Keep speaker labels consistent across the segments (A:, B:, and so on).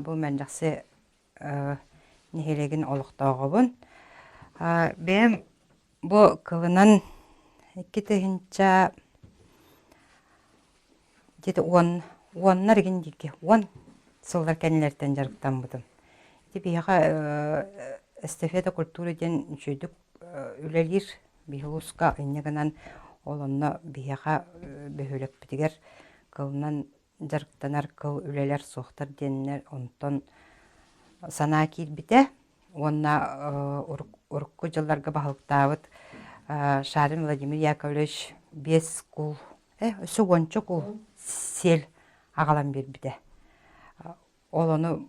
A: Бу Мэлдьэхси нэһилиэгин олохтооҕобун. Бэйэм бу кылынан 2000 где-то уоннар игин диэки 10 сыллар кэннилэриттэн дьарыктаммытым. Ити биһиэхэ эстафета культуры диэн үчүгэйдик үлэлиир биһи улууска инньэ гынан ол онно биһиэхэ бөһүөлэкпитигэр кылынан дьарыктанар кыл үлэлэр суохтар диэннэр онтон санаа киирбитэ уонна урукку дьылларга баһылыктаабыт Шарин Владимир Яковлевич биэс кул өссө уонча кул сиэл аҕалан биэрбитэ. Ол ону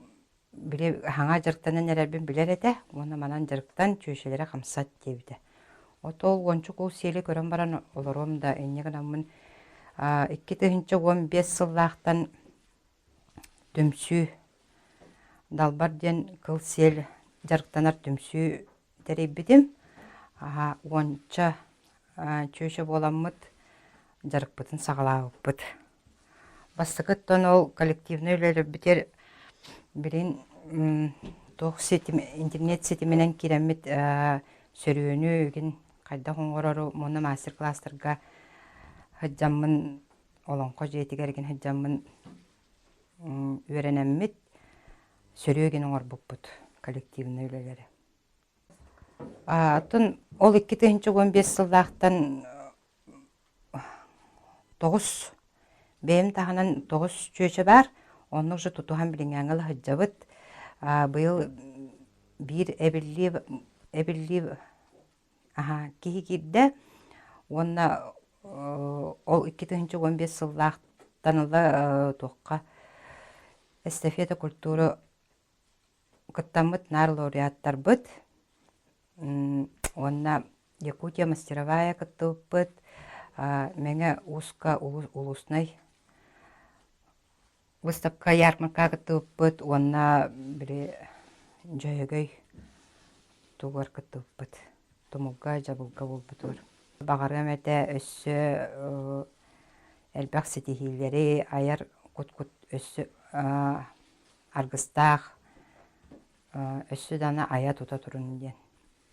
A: били хаҥа дьарыктанан эрэрбин билэр этэ уонна манан дьарыктан чүөчэлэрэ хамсат диэбитэ. От ол уонча кул сиэли көрөн баран олоруом да инньэ гынаммын 2015 сыллаахтан түмсүү Далбар диэн кыл сиэл дьарыктанар түмсүү тэрийбитим. Уонча чүөчэ буоламмыт дьарыкпытын саҕалаабыппыт. Бастакыттан ол коллективнай үлэлэрбитигэр билин туох ситим интернет ситиминэн киирэммит сөрүөнү игин хайдах оҥорору уонна мастер-класстарга сылдьаммын Олоҥхо дьиэтигэр игин сылдьаммын үөрэнэммит сөрүө игин оҥорбуппут коллективнай үлэлэри. Атын ол 2015 сыллаахтан тоҕус бэйэм таһынан тоҕус чүөчэ баар, оннук же тутуһан билиҥҥээҥҥэ ыла сылдьабыт. Быйыл биир эбиллии эбиллии киһи киирдэ уонна ол 2015 сыллаахтан ыла туохха эстафета культуры кыттаммыт наар лауреаттарбыт уонна Якутия мастеровая кыттыбыппыт, Мэҥэ Ууска улуснай выставка ярмарка кыттыбыппыт уонна били Дьөһөгөй тугар кыттыбыппыт тумулга дьабылга буолбутугар. Баҕарыам этэ өссө элбэх ситиһиилэри айар кут-кут өссө аргыстаах өссө даҕаны айа-тута турун диэн.